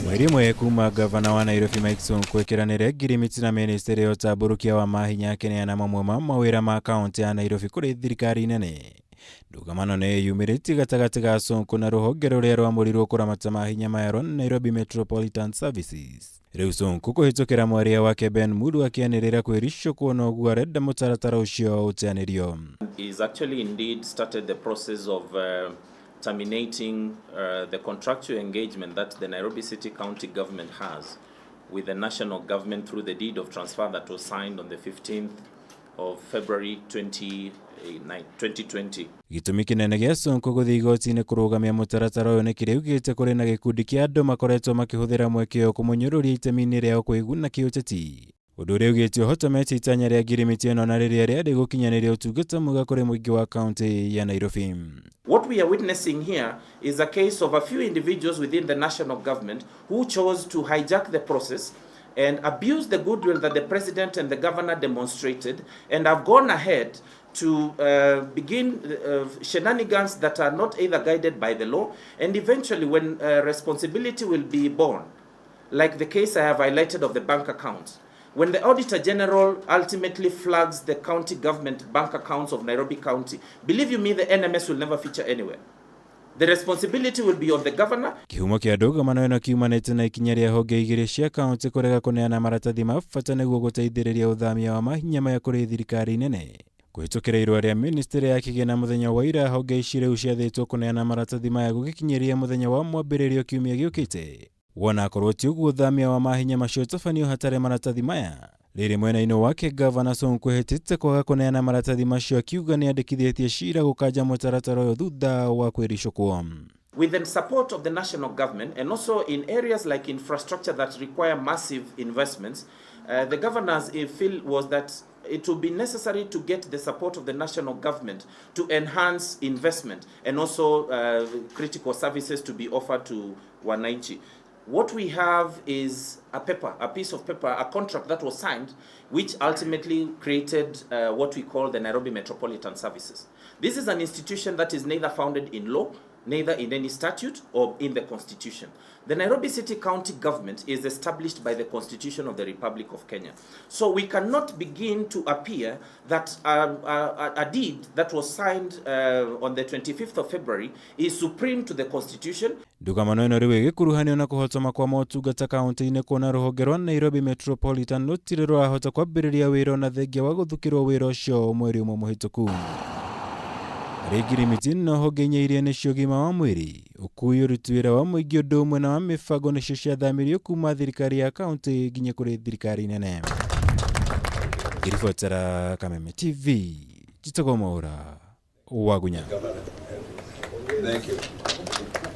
Mweri ũmwe kuma gavana wa Nairobi Mike Sonko ĩkĩranĩre ngirimiti na ministry ya ũtambũrũkia wa mahinya akĩneana mamwe ma mawĩra ma kaunti ya Nairobi kũrĩ thirikari nene. Ndũgamano nĩ ĩyumĩrĩtie gatagatĩ ga Sonko na rũhonge rũrĩa rwamũrirwo kũramata mahinya maya rwa Nairobi Metropolitan Services. Rĩu Sonko kũhĩtũkĩra mwaria wake Ben Mulu akĩanĩrĩra kwĩricũkwo na ũguo arenda mũtaratara ũcio ũteanĩrio. Is actually indeed started the process of terminating the contractual engagement that the Nairobi City County government has with the national government through the deed of transfer that was signed on the 15th of February 2020. Gĩtũmi kĩnene gĩa Sonko gũthiĩ igoti-inĩ kũrũgamia mũtaratara ũyũ nĩ kĩrĩa augĩte kũrĩ na gĩkundi kĩa andũ makoretwo makĩhũthĩra mweke ũyũ kũmũnyũrũria itemi-inĩ rĩao kwĩguna kĩũteti. Ũndũ ũrĩa augĩte ũhotometie itanya rĩa ngirimiti ĩno na rĩrĩa rĩarĩ gũkinyanĩria ũtungata mwega kũrĩ mũingĩ wa kaunti ya Nairobi. What we are witnessing here is a case of a few individuals within the national government who chose to hijack the process and abuse the goodwill that the president and the governor demonstrated, and have gone ahead to begin shenanigans that are not either guided by the law, and eventually when responsibility will be borne, like the case I have highlighted of the bank accounts. When the Auditor General ultimately flags the county government bank accounts of Nairobi County, believe you me, the NMS will never feature anywhere. The responsibility will be on the governor. Kĩhumo kĩa ndũgamano ĩno kiumanĩte na ikinya rĩa honge igĩrĩ cia kaunti kũrega kũneana maratathi ma bata nĩguo gũteithĩrĩria ũthamia wa mahinya maya kũrĩ thirikari nene. Kũhĩtũkĩra irũa rĩa ministry ya kĩgĩna mũthenya wa ira, honge ici rĩu ciathĩtwo kũneana maratathi maya gũgĩkinyĩria mũthenya wa mwambĩrĩrio kiumia gĩũkĩte. Wona akorwo ti ũguo, ũthamia wa mahinya macio ũtabanio hatarĩ maratathi maya. Rĩrĩ mwena-inĩ wake, gavana Sonko ehĩtĩte kwaga kũneana maratathi macio, akiuga nĩ andĩkithĩtie cira gũkanja mũtaratara ũyũ thutha wa kwĩricũkwo. With the support of the national government and also in areas like infrastructure that require massive investments, the governor's feel was that it will be necessary to get the support of the national government to enhance investment and also critical services to be offered to wananchi. What we have is a paper, a piece of paper, a contract that was signed, which ultimately created what we call the Nairobi Metropolitan Services. This is an institution that is neither founded in law, neither in any statute or in the constitution. The Nairobi City County government is established by the Constitution of the Republic of Kenya. So we cannot begin to appear that a deed that was signed on the 25th of February is supreme to the Constitution. Ndũgamano ĩno rĩu ĩgĩkuruhanio na kũhotoma kwa motungata kaunti-inĩ, kuona rũhonge rwa Nairobi Metropolitan rũtirĩ rũrahota kwambĩrĩria wĩra ona thengia wa gũthukĩrwo wĩra ũcio mweri ũmwe mũhĩtũku. Harĩ ngirimiti no honge inya iria nĩcio ũgima wa mwĩrĩ, ũkui, ũruti wĩra wa mũingĩ ũndũ ũmwe na wa mĩbango nĩcio ciathamirio kuma thirikari ya kaunti nginya kũrĩ thirikari nene. Ngĩribotera Kameme TV, njĩtagwo Mwaũra Wagunya. Thank you.